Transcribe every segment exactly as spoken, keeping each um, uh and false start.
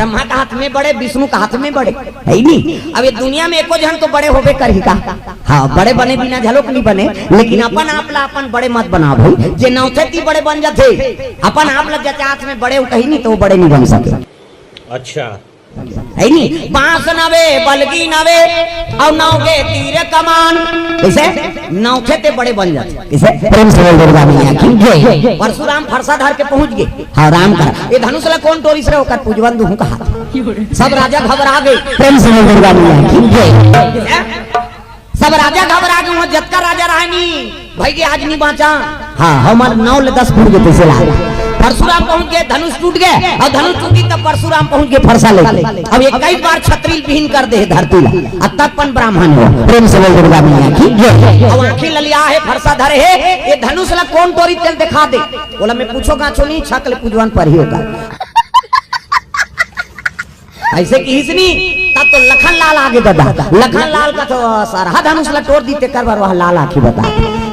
ब्रह्मा का हाथ में बड़े, विष्णु का हाथ में बड़े, है नी? अब ये दुनिया में एको झन तो बड़े होबे करही का? हाँ, बड़े बने बिना झलोक नहीं बने, लेकिन अपन आप ला अपन बड़े मत बनाओ भाई। जे नौथे ती बड़े बन जाथे, अपन आप ला जचात में बड़े उठही नहीं तो वो बड़े नहीं बन सके। अच्छा। है नी? बांस नवे, बलगी नवे, अउ नौ के तीर कमान। कैसे? नौथे ते बड़े बन जाथे। कैसे? प्रेम से बोल दुर्गा मैया की जय। परशुराम फरसा धर के पहुंच गे। हाँ, राम का। ये धनुष ला कोन टोरिस रे, ओकर पूजवन दुहूं कहा। सब राजा घबरा गे। प्रेम से बोल दुर्गा मैया की जय। कैसे? सब राजा घबरा गे, वहां जतका राजा रहे नी, भाई के आज नहीं बांचा। हाँ, हमर नौ ले दस फूट के तैसे लाग। परशुराम पहुंच गे, धनुष टूट गे, अउ धनुष टूटी तब परशुराम पहुंच गे फरसा ले। अब एक कई बार छतरी बिहीन कर दे धरती ला, अब तक पन ब्राह्मण हो। प्रेम से बोल दुर्गा मैया की जय। अब आंखी ललिया हे, फरसा धरे हे, ये धनुष ला कोन टोरी तेल दिखा दे। बोला मैं पूछो गाछो नहीं, छक ले पूजवन पर ही होगा। ऐसे किहिस नी, तब तो लखन लाल आगे दादा। लखन लाल का तो सरहा धनुष ला टोर दी, तेकर बर वह लाल आंखी बता।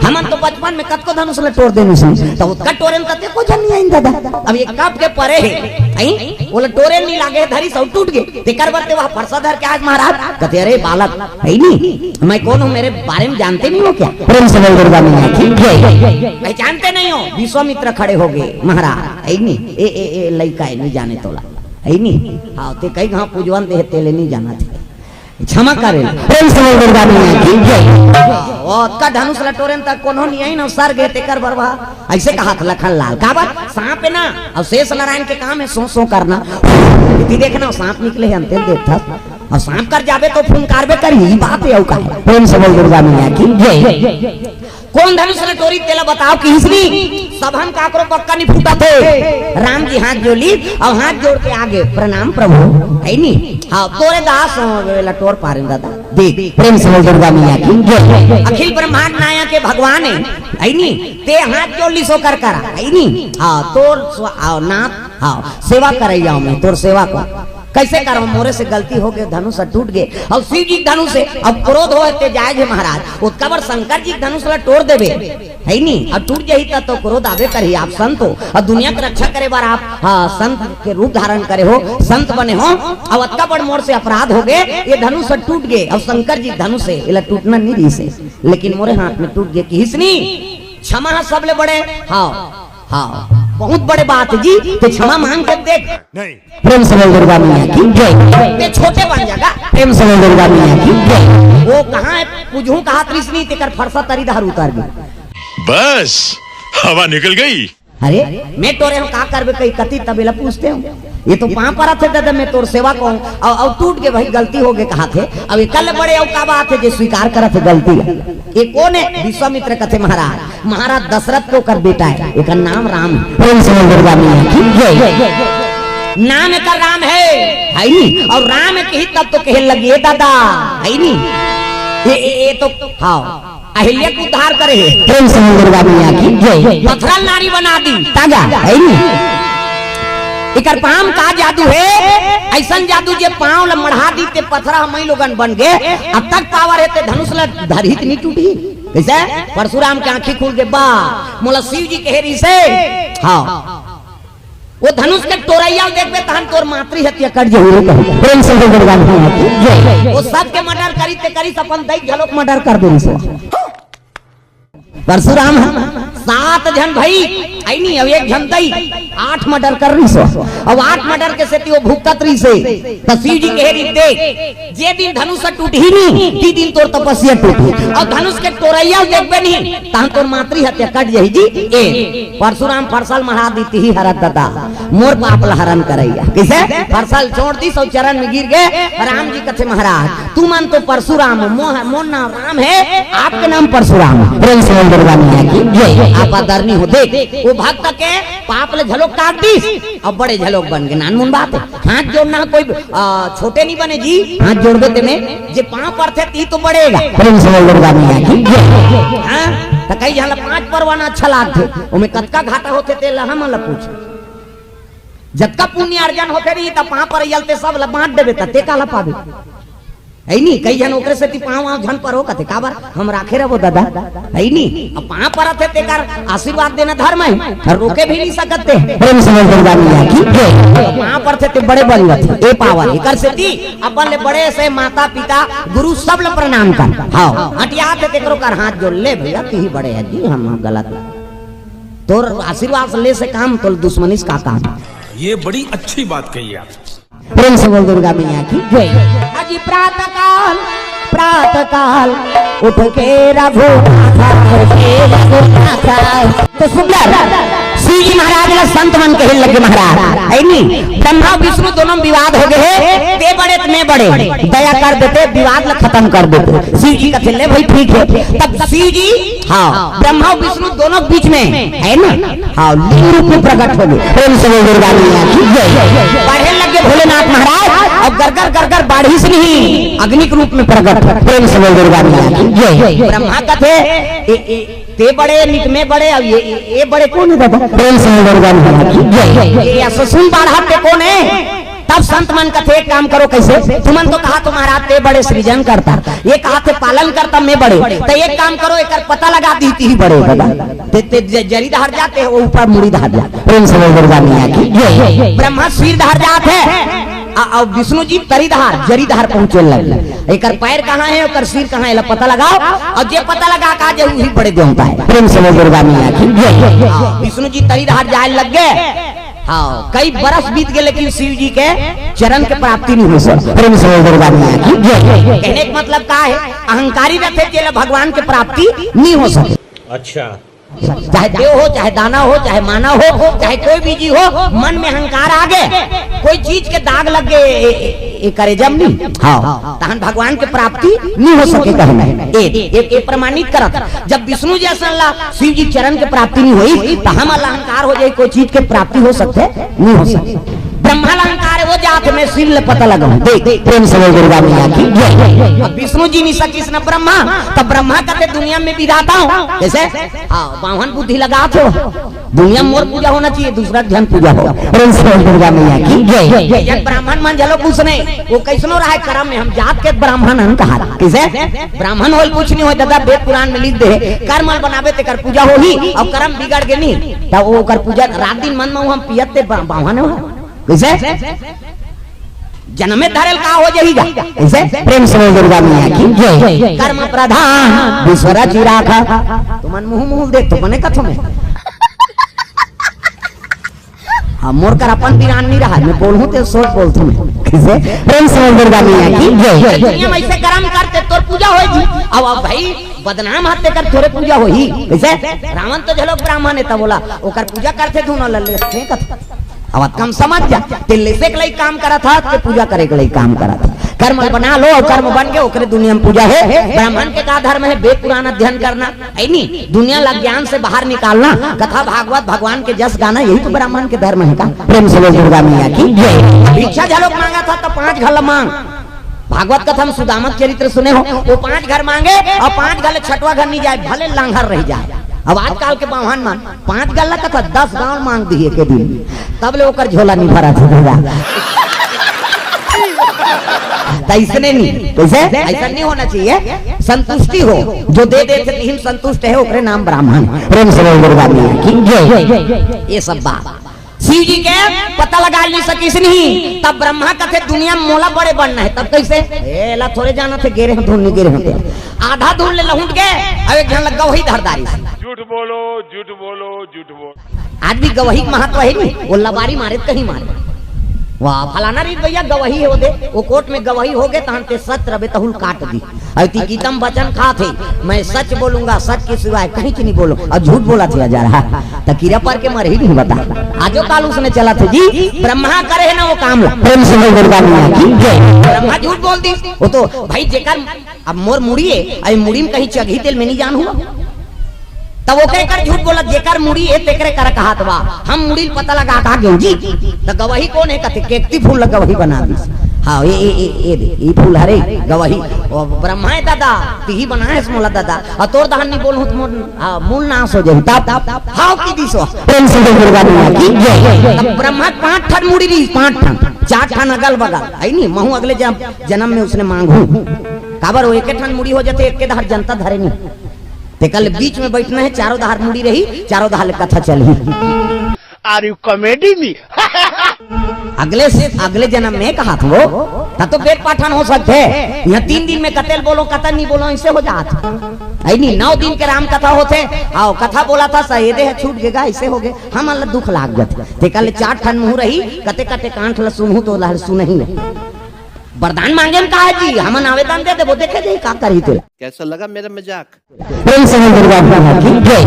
हमन तो बचपन में कतको धनुष ला टोर देन उसने, तो उतका टोरे में तते को जन नहीं आइन दादा। अब ये कब के परे हे, आई? वो ला टोरे नहीं लागे, धरी सब टूट गए। तेकर बर ते वह फरसा धर के आज महाराज कहते, "अरे बालक, है नी, मैं कौन हूँ, मेरे बारे में जानते नहीं हो क्या?" प्रेम से बोल दुर्गा मैया की जय। पहचानते नहीं हो? विश्वामित्र खड़े हो गए, "महाराज, है नी, ए, ए, ए, लइका है, नहीं जाने तोला।" है नी? हाँ, ते कई घाव पूजवन दे, तेले नहीं जाना चाहिए। क्षमा करे। प्रेम से बोल दुर्गा मैया की जय। वो का धनुष लटोरेन तक कोनो नहीं आई ना, सर गए तेकर बरवा। ऐसे कहा था लखन लाल। का बात? सांप है ना, अब शेष नारायण के काम है सो सो करना। यदि देखना, सांप निकले हैं, अंतिम देख था। और सांप कर जाबे तो फुंकारबे कर, यही बात है, अउ का है? प्रेम से बोल दुर्गा मैया की जय। कोन धनुष ल टोरी तेला बताओ किहिस नी। सबहन काकरो पक्का नहीं फूटा थे। राम जी हाथ जोड़ ली, अब हाथ जोड़ के आगे, "प्रणाम प्रभु।" है नी? हाँ, तोरे दास, अ, ल टोर पारे दादा। देख, प्रेम से बोल दुर्गा मैया की जय। अखिल ब्रह्मांड नायक के भगवान है, है नी? ते हाथ जोड़ ली सो कर करा, है नी? हाँ, तोर स्व-, आ, नाथ, हाँ, सेवा करैया मैं, तोर सेवा को। कैसे करो? मोरे से गलती हो गए, धनुष टूट गए। अब शिव जी धनुष से, अब क्रोध हो ते जाए जे महाराज, ओतका बर शंकर जी धनुष ला टोर देबे, है नी? अब टूट जाही त तो क्रोध आबे करही। आप संत हो, अब दुनिया के रक्षा करे बर आप, हाँ, संत के रूप धारण करे हो, संत बने हो। अब अतका बड़ मोर से अपराध हो गए, ये धनुष टूट गए। अब शंकर जी धनुष से एला टूटना नहीं रही से, लेकिन मोरे हाथ में टूट गए किहिस नी। क्षमा ह सबले बड़े, हाँ, हाँ, बहुत बड़े बात जी, ते क्षमा मांग के देख। नहीं। प्रेम से बोल दुर्गा मैया की जय। ते छोटे बन जागा। प्रेम से बोल दुर्गा मैया की जय। वो कहाँ है? पूछूं कहा कृष्णी, तेकर फरसा तरी धार उतार गई। बस, हवा निकल गई। अरे, मैं टोरे हूँ, का करबे कई कती तबेला पूछते हूँ। ये तो पाँव परत हे दादा, मैं तोर सेवा कहूँ, अउ, अउ टूट के भाई गलती हो गए कहा थे। अब एकल बड़े अउ का बात है जे स्वीकार करत हे गलती ला। ये कौन है? विश्वामित्र कथे महाराज, महाराज दशरथ के ओकर बेटा है, एकर नाम राम है। प्रेम से बोल दुर्गा मैया की जय। नाम एकर राम है, है नी? और राम कही तब तो कहे लगी, "ए दादा, है नी? ये, ये, ये तो, हाँ, अहिल्या के उद्धार करे है।" प्रेम से बोल दुर्गा मैया की जय। पथरल नारी बना दी, ताजा, है नी? एकर पाँव का जादू है, ऐसन जादू जे पाँव ल मढ़ा दी ते पथरा हमई लोगन बन गए। अब तक पावर है ते धनुष ल धरही त नहीं टूटी। कैसे? परशुराम के आंखी खुल के बा, मोला शिव जी कहे रही से। हाँ, वो धनुष के टोरैया ल देखबे तहन तोर मातृ हत्या कर जरूर कही। प्रेम से बोल दुर्गा मैया की जय। वो सबके मर्डर करी ते करी, अपन दई घलोक मर्डर कर दे रही से। परशुराम ह सात झन भाई, आई नी, अब एक झन दई, आठ मर्डर कर रही सो। अब आठ मर्डर के सेती वो भुगतत रही से। त शिव जी कहे रही, "देख, जे दिन धनुष टूटही नी, ती दिन तोर तपस्या टूटही। और धनुष के टोरैया देखबे नी, तहन तोर मातृ हत्या कट जाही जी।" ए, परशुराम फरसा ल मढ़ा दी, तिही हरत दादा, मोर पाप ल हरण करैया। कैसे? फरसा ल छोड़ दी, सौ चरण में गिर गए। राम जी कथे, "महाराज, तुमन तो परशुराम, मोह, मोर नाम राम है, आपके नाम परशुराम।" प्रेम से बोल दुर्गा मैया की जय। आप आदरणीय हो। देख, वो भक्त के पाप ले झलोक काट दीस, अब बड़े झलोक बन गए। नानमुन बात है, हाथ जोड़ना कोई, आ, छोटे नहीं बने जी। हाथ जोड़बे ते में जे पाँव परथे ती तो बड़ेगा। प्रेम से बोल दुर्गा मैया की जय। हाँ, तो कई झन ला पाँच परवाना अच्छा लागथे, ओमे कतका घाटा होथे ते ला हमन ला पूछ। जतका पुण्य अर्जन होथे रही त पाँव परैया ल ते सब ला बांट देबे त ते काला पाबे। है नी, कई झन ओकरे सेती पाँव वाँव झन परो कथे, काबर हम राखे रहो दादा, है नी। अब पाँव परत हे तेकर आशीर्वाद देना धर्म हे, अउ रोके भी नहीं सकत हे। प्रेम से बोल दुर्गा मैया की जय। पाँव परत हे ते बड़े बन जाथे, ए पावर, एकर सेती अपन ले बड़े से माता पिता गुरु सब ल प्रणाम कर। हाँ, हटिया थे तेकरो कर हाथ जोड़ ले, भैया तू ही बड़े है जी, हम गलत। तोर आशीर्वाद ले से काम, तोर दुश्मनी से का काम? ये बड़ी अच्छी बात कही आप। प्रेम से बोल दुर्गा मैया की जय। अजी प्रातः काल, प्रातः काल उठ के रघुनाथा, उठ के रघुनाथा। तो सुंदर शिव जी महाराज ला संत मन कहे लगे, महाराज, है नी, ब्रह्मा विष्णु दोनों में विवाद हो गए हे, ते बड़े ते मैं बड़े, दया कर देते, विवाद ला खत्म कर देते। शिव जी कथे ले भाई ठीक हे। तब शिव जी, हाँ, ब्रह्मा विष्णु दोनों बीच में, है ना? हाँ, लिंग रूप में प्रकट हो गए। प्रेम से बोल दुर्गा मैया की जय। बढ़े लगे भोलेनाथ महाराज, अउ गरगर गरगर बाढ़िस नहीं, अग्नि के रूप में प्रकट। प्रेम से बोल दुर्गा मैया की जय। ब्रह्मा कथे, ए, ए, ते बड़े, निक में बड़े, अब ये, ये, ये बड़े कौन है दादा? प्रेम से बोल दुर्गा मैया की जय। ये अससुन बाढ़ा ते कौन है? तब संत मन कथे, एक काम करो, कैसे? तुमन तो कहा तुम्हारा ते बड़े सृजन करता, ये कहा थे पालन करता मैं बड़े, तो एक काम करो, एकर पता लगा दी थी बड़े दादा। ते, ते ज-, जरी धार जाते हो, ऊपर मुड़ी धार जा। प्रेम से बोल दुर्गा मैया की जय। ब्रह्मा सिर धार जात हे, आ, आ विष्णु जी तरी धार, जरी धार पहुंचे लगे। एकर पैर कहाँ हे, ओकर सिर कहाँ हे, एला पता लगाओ। अउ जे पता लगा का जे उही बड़े देवता हे। प्रेम से बोल दुर्गा मैया की जय। हाँ, विष्णु जी तरी धार जाए लग गए। हाँ, कई बरस बीत गए, लेकिन शिव जी के चरण के प्राप्ति नहीं हो सके। प्रेम से बोल दुर्गा मैया की जय। कहने का मतलब का हे, अहंकारी रथे तेला भगवान के प्राप्ति नहीं हो सके। अच्छा। चाहे देव हो, चाहे दानव हो, चाहे मानव हो, चाहे कोई भी जीव हो, मन में अहंकार आ गए, कोई चीज के दाग लग गए, ए, ए, ए, करेजा में नहीं, हाँ, तहन भगवान के प्राप्ति नहीं हो सके कहना हे। ए, ए, ए प्रमाणित करत, जब विष्णु जी असन ला शिव जी चरण के प्राप्ति नहीं होई, तो हमला अहंकार हो जाए, कोई चीज के प्राप्ति हो सकथे? नहीं हो सके। ब्रह्मा ला अहंकार हे, वो जात में शिव ले पता लगाऊं। देख, प्रेम से बोल दुर्गा मैया की जय। अब विष्णु जी नहीं सकिस न ब्रह्मा, तब ब्रह्मा कथे दुनिया में विधाता हूँ। कैसे? हाँ, बावन बुद्धि लगा थे। दुनिया में मोर पूजा होना चाहिए, दूसरा के झन पूजा हो। प्रेम से बोल दुर्गा मैया की जय। जब ब्राह्मण मन झलो कुछ नहीं, वो कैसनो रहे करम में, हम जात के ब्राह्मण हन कहा। कैसे? ब्राह्मण होल कुछ नहीं हो दादा, वेद पुराण में लिख दे, कर्म बनावे तेकर पूजा होही, अउ कर्म बिगड़ गे नहीं, तब वो ओकर पूजा रात दिन मन में हम पियत ते बा-, बावन हो। कैसे? जनमे धरेल का हो जाही गा? कैसे? प्रेम से बोल दुर्गा मैया की जय। कर्म प्रधान विश्व रचि राखा। तुमन मुंह मुंह देख तो मने कथो में। हाँ, मोर कर अपन बिरान नहीं रहा, मैं बोलूं ते सोच बोलथों मैं। कैसे? प्रेम से बोल दुर्गा मैया की जय। दुनिया में ऐसे कर्म करते तोर पूजा होई जी। अब, अब भाई बदनाम हत्ते कर तोरे पूजा होही। कैसे? रावण तो झलोक ब्राह्मण हे, तब बोला, ओकर पूजा करथे धुन लल्ले, ठीक हे? अब कम समझ जा, ते लेसे के लई काम करत हा, ते पूजा करे के लई काम करत हा। कर्म बना लो, अउ कर्म बन के ओकरे दुनिया में पूजा हे। ब्राह्मण के का धर्म हे? वेद पुराण अध्ययन करना, है नी? दुनिया ला ज्ञान से बाहर निकालना, कथा भागवत भगवान के जस गाना, यही तो ब्राह्मण के धर्म हे का? प्रेम से बोल दुर्गा मैया की जय। भिक्षा झलोक मांगत हा तो पांच घला मांग। भागवत कथा में सुदामा के चरित्र सुने हो, वो पांच घर मांगे अउ पांच घर ले छठवां घर नहीं जाए, भले लांघर रह जाए। अब आजकल के बाम्हन मन पांच घर ला कथा दस गांव मांग दिए के दिन, तब ले ओकर झोला नहीं भरा था दादा। तो ऐसने नहीं, कैसे? ऐसा नहीं होना चाहिए। संतुष्टि हो, जो दे दे थे तिही म संतुष्ट हे, ओकरे नाम ब्राह्मण। प्रेम से बोल दुर्गा मैया की जय। ये सब बात शिव जी के पता लगा नहीं सकिस नहीं, तब ब्रह्मा कथे दुनिया में मोला बड़े बनना हे। तब कैसे? ए, एला थोरे जानत हे, गे रहे हो धुन, नहीं गे रहे हो। आधा धुन ले लहुट के, अब एक झन ला गवही धर डारिस। झूठ बोलो, झूठ बोलो, झूठ बोलो। आज भी गवही के महत्व हे नहीं, वो लबारी मारे त कहीं मारे। वाह, फलाना रीत भैया गवही हे, वो दे, वो कोर्ट में गवही हो गे, तहन ते सच रबे तहुल काट दी। अउ ती गीतम वचन खात हे, मैं सच बोलूंगा, सच के सिवाय कहीं च नहीं बोलूं, अउ झूठ बोलत हे जा रहा, त कीरा पर के मरही नहीं बता। आजो काल उसने चलत हे जी, ब्रह्मा करे हे ना वो काम ला। प्रेम से बोल दुर्गा मैया की जय। ब्रह्मा झूठ बोल दिस, वो तो भाई जेकर अब मोर मुड़ी हे, अरे मुड़ी में कहीं चघी तेल मैं नहीं जानहूं। तब ओकर कर झूठ बोलत, "जेकर मुड़ी हे, तेकरे कर कहात बा, हम मुड़ी ल पता लगा कहा गेहूं जी।" त गवाही कोन हे? कथे, "केकती फूल ल गवाही बना दिस।" हाँ, ए, ए, ए, ए, दे, ई फूल हरे गवाही। ओ ब्रह्मा हे दादा, तिही बनाए हस मोला दादा। अउ तोर दहन नी बोलहूं त मोर, हाँ, मूल नाश हो जाही। तब, हाव कि दिस हो। प्रेम से बोल दुर्गा मैया की जय। तब ब्रह्मा के पांच ठन मुड़ी रहिस, पांच ठन, चार ठन अगल बगल। हे नी, महूं अगले जन-, जनम में उसने मांगहूं। काबर वो एके ठन मुड़ी हो जाथे, एके डहर जनता धरे नी। तेकर ले बीच में बइठना हे, चारों डहर मुड़ी रही, चारों डहर ले कथा चलही। Are you comedy me? अगले से, अगले जनम में कहात हों, त तो बेर पाठन हो सकथे। इहां तीन दिन में कते ल बोलों, कते ल नी बोलों, अइसे हो जात। हे नी, नौ दिन के राम कथा होथे, अउ कथा बोलत हस, ए दे ह छूट गे गा, अइसे हो गे, हमन ला दुख लाग जाथे। तेकर ले चार ठन मुंह रही, कते कते कांट ला सुनहूं त ओला सुनही नहीं। वरदान मांगे म का हे जी, हमन आवेदन दे देबो, देखे जाही का करही तेला। कैसा लगा मेरा मजाक? प्रेम से बोल दुर्गा मैया की जय।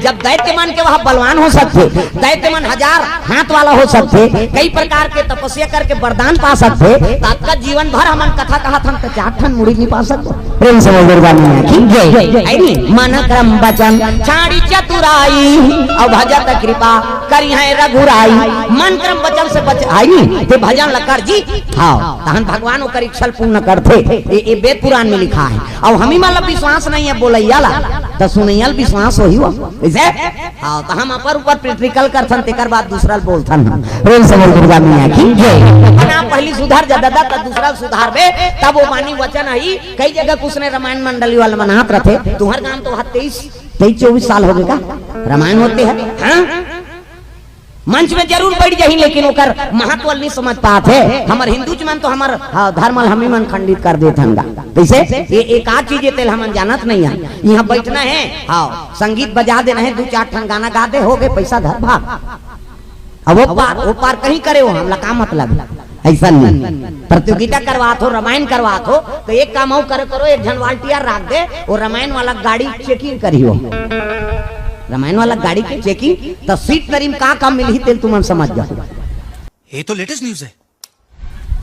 जब दैत्य मन के वहां बलवान हो सकथे, दैत्य मन हजार हाथ वाला हो सकथे, कई प्रकार के तपस्या करके वरदान पा सकथे, त अतका जीवन भर हमन कथा कहत हन त चार ठन मुड़ी नी पा सकबो। प्रेम से बोल दुर्गा मैया की जय। हे नी, मन क्रम वचन छाड़ी चतुराई, अउ भजत कृपा करिहैं रघुराई। मन क्रम वचन से बच, हे नी, ते भजन ल कर जी। हाँ, तहन भगवान ओकर इच्छा ल पूर्ण करथे। ए, ए वेद पुराण में लिखा हे। अउ हमी मन ला विश्वास नहीं हे बोलइया ला, त सुनइया ल विश्वास होही वो। कइसे? हाँ, त हम अपन ऊपर practical करथन, तेकर बाद दूसरा ल बोलथन हम। प्रेम से बोल दुर्गा मैया की जय। अपन आप पहिली सुधर जा दादा, त दूसरा ल सुधारबे, तब वो बानी वचन आही। कई जगह कुछ ने रामायण मंडली वाला मनात रथे, तुंहर गांव तो वहां तेईस, तेईस चौबीस साल हो गे का रामायण होथे? हाँ, मंच में जरूर बइठ जाही, लेकिन ओकर महत्व ल नी समझ पात हे। हमर हिंदू मन तो हमर, हाँ, धर्म ल हमी मन खंडित कर देथन गा। कइसे? ए, एक आध चीज हे तेला हमन जानत नहीं हे। इहां बइठना हे, हाँ, संगीत बजा देना हे, दू चार ठन गाना गा दे, हो गे, पइसा धर भाग। अब वो पार, वो पार कहीं करे हो, हमला का मतलब हे? अइसन नहीं। प्रतियोगिता करवात हो, रामायण करवात हो, त एक काम अउ करे करो, एक झन volunteer राख दे, वो रामायण वाला गाड़ी checking करही वो। रामायण वाला गाड़ी के checking, त seat तरी म का का मिलही तेला तुमन समझ जाहू। ये तो latest news है।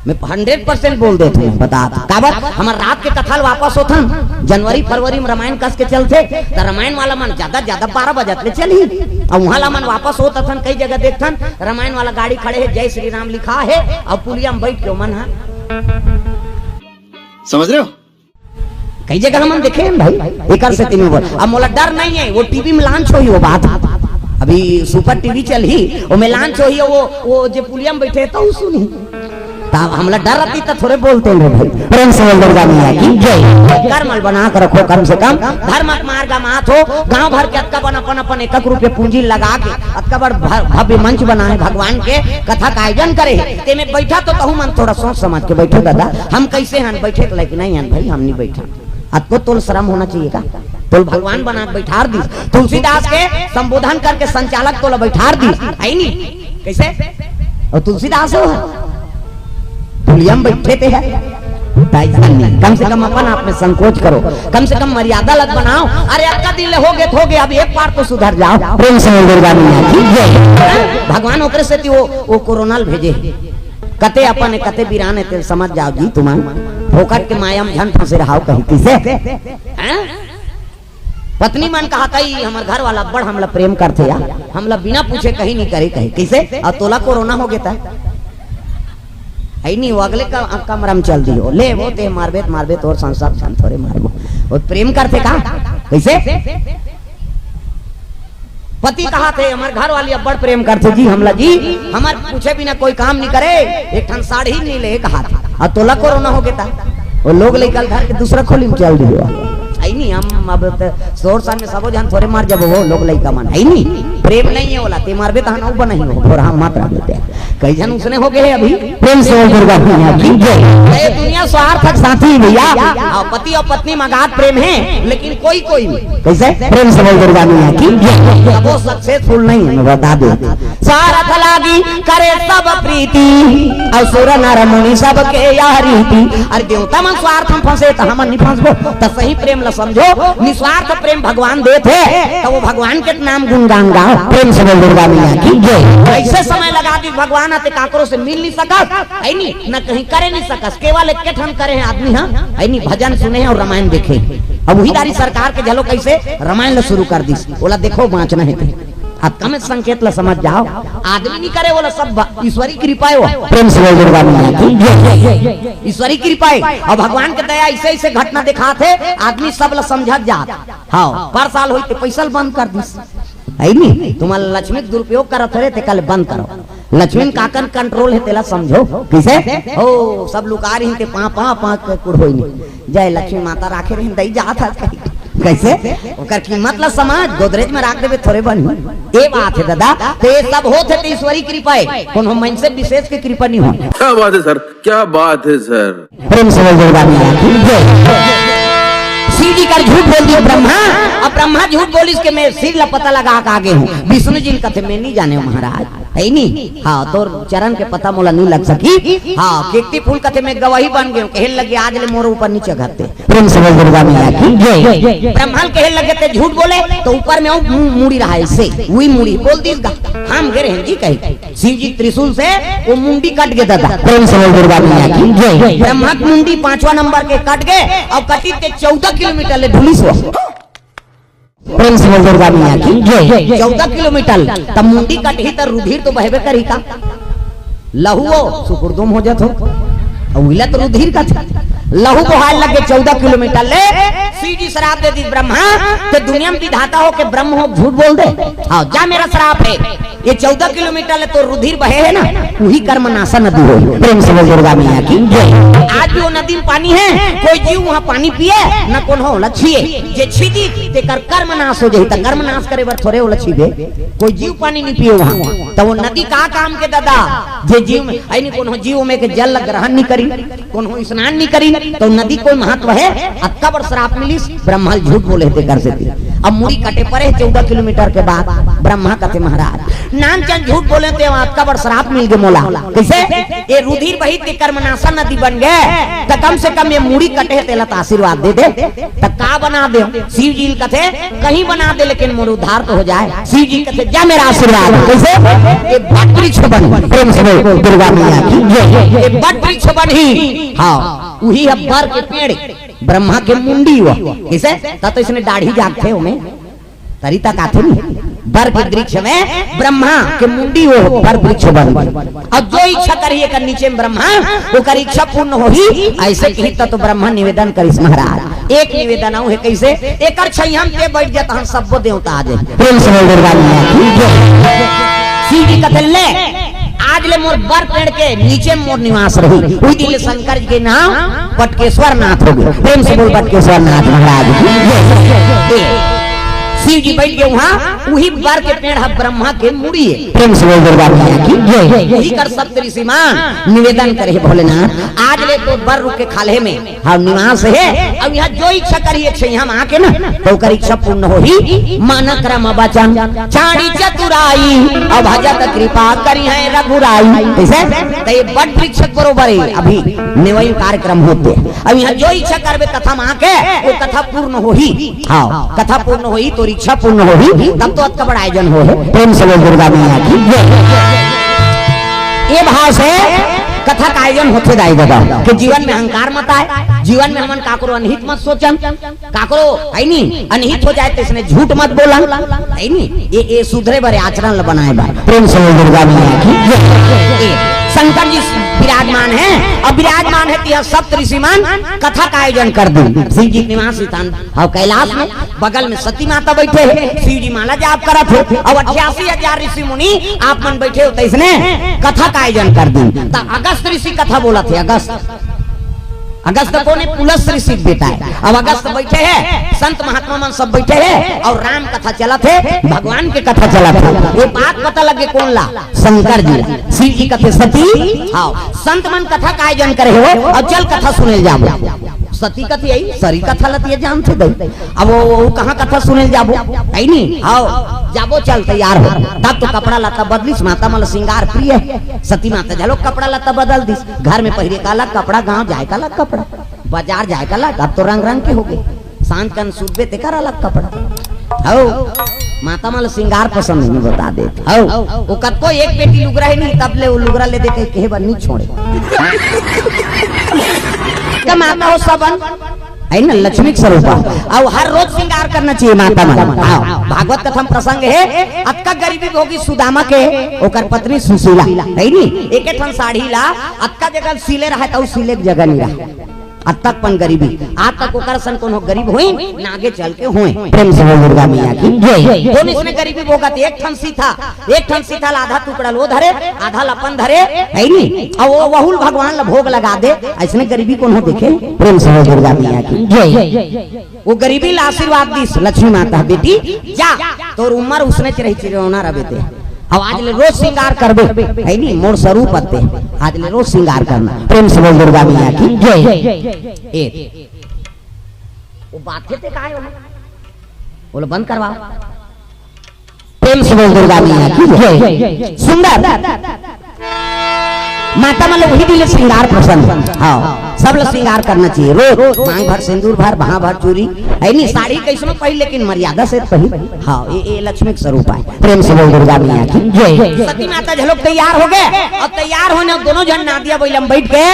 मैं hundred percent बोल देत हूं, बता दे। काबर? हमर रात के कथा ल वापस होथन, जनवरी फरवरी में रामायण कस के चलथे, त रामायण वाला मन ज्यादा, ज्यादा बारह बजे ले चलही। अउ उहां ला मन वापस होत हथन, कई जगह देखथन, रामायण वाला गाड़ी खड़े हे, जय श्री राम लिखा हे, अउ पुलिया में बइठ के ओमन ह। समझ रहे हो? कई जगह हमन देखे हन भाई, एकर सेती में बोल। अब मोला डर नहीं हे, वो टीवी में launch होही वो बात। अभी सुपर टीवी चलही, ओमे launch होही, वो, वो जे पुलिया में बइठे हे, त ऊ सुनही। त हमला डर रहितिस त थोरे बोलतेन रे भाई। प्रेम से बोल दुर्गा मैया की जय। कर्म ल बना के रखो, कम से कम धर्म के मार्ग म आत हो, गांव भर के अतका बन अपन, अपन एक एक रुपया पूंजी लगा के अतका बड़ भ-, भव्य मंच बनाए, भगवान के कथा का आयोजन करे हे। तेमे बइठा तो तहू मन थोड़ा सोच समझ के बइठो दादा, हम कइसे हन, बइठे के लायक नहीं हन भाई, हम नहीं बइठन। अतको तोल शर्म होना चाहिए का? तोल भगवान बना के बइठार दिस। तुलसीदास के संबोधन करके संचालक तोला बइठार दिस। हे नी? कइसे? अउ तुलसीदास हो? पुलिया में बइठे ते हे। त अइसन नहीं। कम से कम अपन आप में संकोच करो। कम से कम मर्यादा ल त बनाओ। अरे, अतका दिन ले हो गे, त हो गे, अब एक बार तो सुधर जाओ। प्रेम से बोल दुर्गा मैया की जय। भगवान ओकरे सेती वो, वो कोरोना ल भेजे हे। कते अपन हे, कते बिरान हे, तेला समझ जाव जी तुमन। फोकट के माया म झन फंसे रहाव कहितिस हे। हैं? पत्नी मन कहत हे, "हमर घर वाला अब्बड़ हमला प्रेम करथे यार, हमला बिना पूछे कहीं नहीं करे," कहे। कइसे? अउ तोला कोरोना हो गे त? हे नी, वो अगले क-, कमरा में चल दिही। ले, वो ते मारबे त मारबे, तोर संग सब झन थोरे मारबो। वो प्रेम करथे का? कइसे? पति कहत हे, "हमर घर वाली अब्बड़ प्रेम करथे जी हमला जी, हमर पूछे बिना कोई काम नहीं करे, एक ठन साड़ी नहीं ले," कहत हे। अउ तोला कोरोना हो गे त? वो लोग लइका ल धर के दूसरा खोली में चल दिही। हे नी, हम अब त सोर सन में सबो झन थोरे मर जाबो, वो लोग लइका मन। हे नी, प्रेम नहीं हे ओला, ते मरबे तहन अउ बनही हो, थोरा हम मत रह देते। कई झन उसने हो गे हे अभी। प्रेम से बोल दुर्गा मैया की जय। ये दुनिया स्वार्थ के साथी भैया। अउ पति अउ पत्नी म अगाध प्रेम हे, लेकिन कोई कोई नहीं। कइसे? प्रेम से बोल दुर्गा मैया की जय। अब वो successful नहीं हे, मैं बता दूं। स्वार्थ लागी करे सब प्रीति, अउ सुर नर मुनि सबके यह रीति। अरे देवता मन स्वार्थ म फंसे त हमन नहीं फंसबो। त सही प्रेम ल समझो, निस्वार्थ प्रेम भगवान देथे, त वो भगवान के नाम गुणगान गाओ। प्रेम से बोल दुर्गा मैया की जय। अइसे समय लगा दिस भगवान ह ते काकरो से मिल नहीं सकस, हे नी, न कहीं करे नहीं सकस, केवल एक ठन करे हे आदमी ह, हे नी, भजन सुने हे अउ रामायण देखे। अब उही दारी सरकार के घलो कइसे रामायण ल शुरू कर दिस, ओला देखो, बांचना हे ते। अब कम संकेत ल समझ जाओ, आदमी नहीं करे, ओला सब बा-, ईश्वरी कृपा हे वो। प्रेम से बोल दुर्गा मैया की जय। ईश्वरी कृपा हे, अउ भगवान के दया, अइसे अइसे घटना देखात हे, आदमी सब ल समझत जात। हाँ, पर साल होई ते पैसा ल बंद कर दिस, हे नी? तुम्हार लक्ष्मी के दुरुपयोग करत हरे, ते कल बंद करो। लक्ष्मी काकन कंट्रोल हे, तेला समझो। कइसे? ओ, सब लुका रही ते पां, पां, पां के कुड़ होई नी। जय लक्ष्मी माता राखे रहिन, दई जात हस कहीं। कइसे? ओकर कीमत ला समझ, गोदरेज में राख देबे, थोरे बनही। ए बात हे दादा, ते सब होत हे ते ईश्वरी कृपा हे, कोनो मनसे विशेष के कृपा नहीं हो। क्या बात है सर, क्या बात है सर। प्रेम से बोल दुर्गा मैया की जय। शिव जी कर झूठ बोल दियो ब्रह्मा, अब ब्रह्मा झूठ बोलिस के मैं शिव ला पता लगा के आगे हूँ, विष्णु जी ल कथे मैं नहीं जाने हूँ महाराज, हे नी? हाँ, तोर चरण के पता मोला नहीं लग सकी। हाँ, कीर्ति फूल कथे मैं गवाही बन गए हूँ, कहे लगे आज ले मोर ऊपर नहीं चघाते। प्रेम से बोल दुर्गा मैया की जय। ब्रह्मा ल कहे लगे ते झूठ बोले, तो ऊपर में वो मु-, मुड़ी रहा ऐसे, वही मुड़ी बोल दिस गा, हम गिरे हैं जी कहे। शिव जी त्रिशूल से वो मुंडी कट गए दादा। प्रेम से बोल दुर्गा मैया की जय। ब्रह्मा के मुंडी पांचवा नंबर के कट गए अउ कटी ते चौदह किलोमीटर ले ढुलिस वो। प्रेम से बोल दुर्गा मैया की जय। चौदह किलोमीटर तब मुंडी कटही त रुधिर तो बहबे करही का, लहू वो सुकुरदुम हो जात हो, अउ इला तो रुधिर का था। लहू बोहाय लगे चौदह किलोमीटर ले। शिव जी श्राप दे दिस ब्रह्मा, ते दुनिया में विधाता हो के ब्रह्म हो झूठ बोल दे। हाँ, जा मेरा श्राप हे। ये चौदह किलोमीटर ले तो रुधिर बहे हे ना, उही कर्मनाशा नदी हो। प्रेम से बोल दुर्गा मैया की जय। आज भी वो नदी में पानी हे, कोई जीव वहाँ पानी पिए, न कोनो ओला छीए। जे छीदी, तेकर कर्मनाश हो जाही, त कर्मनाश करे बर थोरे ओला छीबे। कोई जीव पानी नहीं पिए वहाँ, त वो नदी का काम के दादा? जे जीव में, यानी कोनो जीव में के जल ला ग्रहण नहीं करी, कोनो स्नान नहीं करी, तो नदी कोई महत्व हे? अतका बड़ श्राप मिलिस, ब्रह्मा ल झूठ बोले हे तेकर सेती। अब मुड़ी कटे परे हे चौदह किलोमीटर के बाद, ब्रह्मा कथे महाराज, नानचन झूठ बोले ते अतका बड़ श्राप मिल गे मोला। कइसे? ए रुधिर बही ते कर्मनाशा नदी बन गे, त कम से कम ये मुड़ी कटे हे तेला त आशीर्वाद दे दे, त का बना दे? शिव जी ल कथे कहीं बना दे, लेकिन मोर उद्धार तो हो जाए। शिव जी कथे जा मेरा आशीर्वाद। कइसे? ये बट वृक्ष बन, प्रेम से बोल दुर्गा मैया की जय। ये बट वृक्ष बन ही, हाँ, उही ह बर के पेड़, ब्रह्मा के मुंडी वो। कइसे? त तो इसने दाढ़ी जागथे ओमे, तरी तक आथे नहीं। बर के वृक्ष में ब्रह्मा के मुंडी वो बर वृक्ष बन। अउ जो इच्छा करही एकर नीचे में ब्रह्मा, ओकर इच्छा पूर्ण होही। अइसे कही त तो ब्रह्मा निवेदन करिस महाराज। एक निवेदन अउ हे, कइसे? एकर छइहां में ते बइठ जा, तहां सब्बो देवता आ जाही। प्रेम से बोल दुर्गा मैया की जय। शिव जी कथे ले, आज ले मोर बर पेड़ के नीचे मोर निवास रही। उही दिन ले शंकर जी के नाम बटकेश्वर नाथ हो गे। प्रेम से बोल बटकेश्वर नाथ महाराज की जय। ए, शिव जी बइठ गे उहां, उही बर के पेड़ ह ब्रह्मा के मुड़ी हे। प्रेम से बोल दुर्गा मैया की जय। उही कर सप्त ऋषि मन निवेदन करे हे भोलेनाथ, आज ले तो बर रुख के खाल्हे में हाँ, निवास हे। अब इहां जो इच्छा करही एक छइहां में आके ना, त ओकर इच्छा पूर्ण होही। मन क्रम वचन चारी चतुराई, अब भजत कृपा करिहैं रघुराई। कइसे? त ये बट वृक्ष के बरोबर हे, अभी नेवई में कार्यक्रम होथे। अब इहां जो इच्छा करबे कथा में आके, वो कथा पूर्ण होही। हाँ, कथा पूर्ण होही, तोर इच्छा पूर्ण होही, तब तो अतका बड़ा आयोजन होहे। प्रेम से बोल दुर्गा मैया की जय। ये भाव से कथा का आयोजन होथे दाई ददा, कि जीवन में अहंकार मत आए, जीवन में हमन काकरो अनहित मत सोचन, काकरो, हे नी, अनहित हो जाए त इसने झूठ मत बोलन, हे नी, ये, ये सुधरे बर, आचरण ल बनाए बर। प्रेम से बोल दुर्गा मैया की जय। ए, शंकर जी विराजमान हे, अब विराजमान हे त इहां सप्त ऋषि मन कथा का आयोजन कर दे। शिव जी के निवास स्थान अउ कैलाश में बगल में सती माता बइठे हे, शिव जी माला जाप करत हे, अउ अठासी हजार ऋषि मुनि आप मन बइठे हो, त इसने कथा का आयोजन कर दे। त अगस्त ऋषि कथा बोलत हे, अगस्त, अगस्त कोन हे? पुलस्त्य ऋषि के बेटा हे। अब अगस्त बइठे हे, संत महात्मा मन सब बइठे हे, अउ राम कथा चलत हे, भगवान के कथा चलत हे। ये बात पता लगे कोन ला? शंकर जी ला। शिव जी कथे सती, हाँ, संत मन कथा का आयोजन करे हो, अउ चल कथा सुने ल जाबो। सती कथे, "यही सरी कथा ल त ये जानथे दई।" अब वो, वो कहाँ कथा सुने ल जाबो? हे नी? हाँ, जाबो, चल तैयार हो। तब तो कपड़ा लत्ता बदलिस, माता मन ल श्रृंगार प्रिय हे। सती माता घलो कपड़ा लत्ता बदल दिस, घर में पहिरे का अलग कपड़ा, गाँव जाए का अलग कपड़ा, बाजार जाए का अलग, अब तो रंग रंग के हो गे। सांझ कन सुतबे तेकर अलग कपड़ा। हौ, माता मन ल श्रृंगार पसंद हे, मैं बता देत हौ। वो कतको एक पेटी लुगरा हे नी, तब ले वो लुगरा ले दे के कहे बर नी छोड़े। त माता हो सबन है ना, लक्ष्मी के स्वरूप। अउ हर रोज श्रृंगार करना चाहिए माता मन। हाँ, भागवत कथा में प्रसंग हे, अतका गरीबी भोगी सुदामा के, ओकर पत्नी सुशीला, है नी, एक ठन साड़ी ला अतका जगह सिले रहे, त सिले के जगह नहीं रहे। अतक पन गरीबी, आज तक ओकर सन कोनो गरीब होई, ना आगे चल के होई। प्रेम से बोल दुर्गा मैया की जय। कोन इसने गरीबी भोगत, एक ठन सीता, एक ठन सीता ला आधा टुकड़ा ल ओ धरे, आधा ल अपन धरे, है नी? अउ ओ वहू ल भगवान ला भोग लगा दे, अइसने गरीबी कोनो देखे? प्रेम से बोल दुर्गा मैया की जय। ओ गरीबी ला आशीर्वाद दिस लक्ष्मी माता, बेटी जा, तोर उम्र उसने च रही, चिरौना रबे ते। अउ आज ले रोज श्रृंगार करबे, है नी? मोर स्वरूप अते, आज ले रोज श्रृंगार करना। प्रेम से बोल दुर्गा मैया की जय। ए, वो बात करते का है वो? बोलो, बंद करवाओ। प्रेम से बोल दुर्गा मैया की जय। सुंदर माता मन लोग ही दिले श्रृंगार पसंद। हाँ, सब लोग श्रृंगार करना चाहिए। रोज मांग भर सिंदूर भर, बहा भर चूरी, है नी? साड़ी कैसनो पहिर, लेकिन मर्यादा से पहिर। हाँ, ये, ये लक्ष्मी के स्वरूप आय। प्रेम से बोल दुर्गा मैया की जय। सती माता झलोक तैयार हो गए अउ तैयार होने दोनों झन नांदिया बइला म बइठ के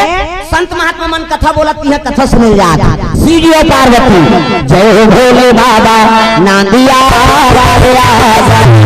संत महात्मा मन कथा बोलत, इहाँ कथा सुने जात। शिव जी अउ पार्वती, जय हो भोले बाबा, नांदिया वाले आजा।